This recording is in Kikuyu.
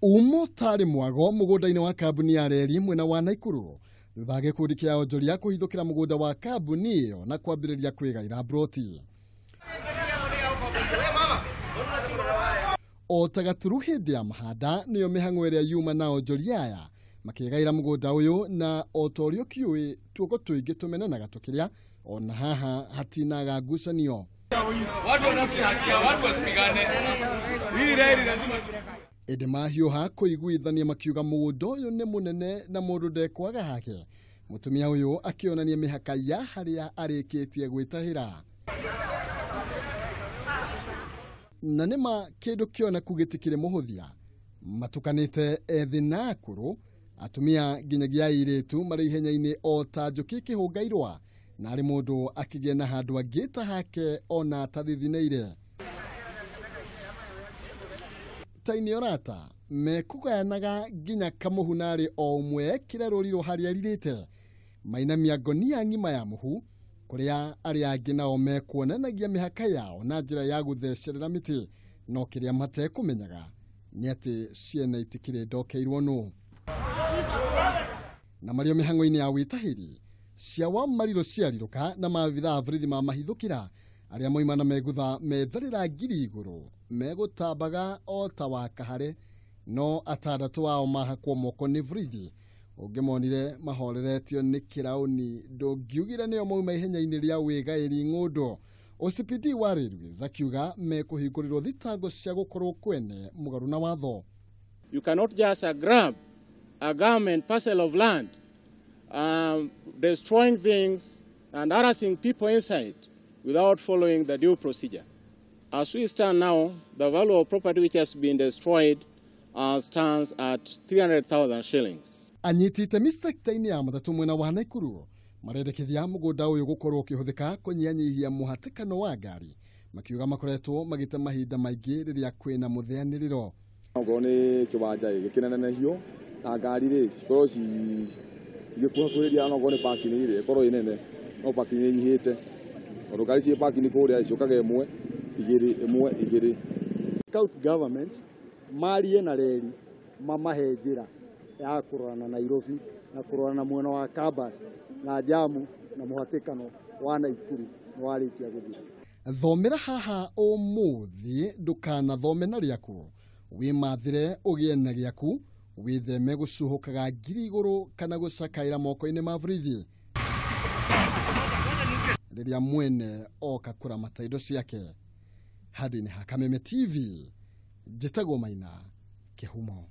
Umo tari mwago mũgũnda-inĩ wa kambuni ya reri mwena wa Naikuru thutha gĩkundi kĩa onjoria kũhithũkĩra mũgũnda wa kambuni ĩyo na kwambĩrĩria kwĩgaĩra broti. O ta gaturu hĩndĩ ya mahanda nĩyo mĩhang'o ĩrĩa yuma na onjoria aya makĩgaĩra mũgũnda ũyũ na o ta ũrĩa ũkĩũĩ tuoko tũingĩ tũmenanaga tũkĩrĩa ona haha hatinaga ngucanio. Ĩndĩ mahiũha kũiguithania makiuga mũgũnda ũyũ nĩ mũnene na mũndũ ndekwaga hake. Mũtumia ũyũ akĩonania mĩhaka ya harĩa arĩkĩtie gwĩtahĩra. Na nĩma kĩndũ kĩoneku gĩtikĩrĩ mũhũthia. Matukanĩte ethĩ na akũrũ, atumia nginyagia airĩtu marĩ ihenya-inĩ o ta njũkĩ ĩkĩhũnga irũa, na arĩ mũndũ akĩgĩa na handũ angĩta hake ona atathithinĩire. Taini orata mekũgayanaga nginya kamũhu narĩ o ũmwe ekĩre rũri harĩa erirĩte. Mainamia ngonia ng'ima ya mũhu kũrĩa arĩa angĩ nao mekuonanagia mĩhaka yao na njĩra ya gũthecerera mĩtĩ, no kĩrĩa matekũmenyaga nĩ atĩ ciene itikĩrĩ ndokeirwo nũ. Na marĩo mĩhang'o-inĩ ya wĩtahĩri cia wa marirũ ciarirũka na maabithaa a borithi mamahithũkĩra arĩa moima na megutha metharĩra ngiri igũrũ megũtambaga o ta wa kahare, no atandatũ ao mahakwo moko nĩ borithi. Ũngĩmonire mahoreretio nĩ kĩraũni ndũngiugire nĩo mauma ihenya-inĩ rĩa wĩgaĩri ng'ũndũ. OCPD wa Railways akiuga mekũhingũrĩrwo thitango cia gũkorwo kwene mũgarũ na watho. You cannot just grab a government parcel of land, destroying things and harassing people inside without following the due procedure. As we stand now, the value of property which has been destroyed stands at 300,000 shillings. Anyiti itemi sekta-inĩ ya mathatũ mwena wa Naikuru marendekithia mũgũnda ũyũ gũkorwo ũkĩhũthĩka kũnyihanyihia mũhatĩkano wa ngari, makiuga makoretwo magĩte mahinda maingĩ rĩrĩa kwĩna mũtheanĩrĩro. Okorwo nĩ kĩwanja gĩkĩnenehio na ngari rĩ cikorwo cigĩkuhakuhĩria, onokorwo nĩ parking rĩ ĩkorwo ĩ nene, no parking ĩnyihĩte tondũ ngari ciĩ parking kũrĩa ciũkaga ĩmwe igĩrĩ ĩmwe igĩrĩ. County government marie na reri mamahe njĩra ya kũrorana na Nairobi na kũrorana na mwena wa Kabas na jamu na mũhatĩkano wa Naikuru nĩ warĩkia gũthira. Thomera haha ũmũthĩ ndũkanathome na rĩaku, wĩmathĩre ũgĩe na gĩaku, wĩtheme gũcuhũkaga ngiri igũrũ kana gũcakaĩra moko-inĩ ma borithi rĩrĩa mwene oka kũramata indo ciake. Handũ-inĩ ha Kameme TV, njĩtagwo Maina Kĩhumo.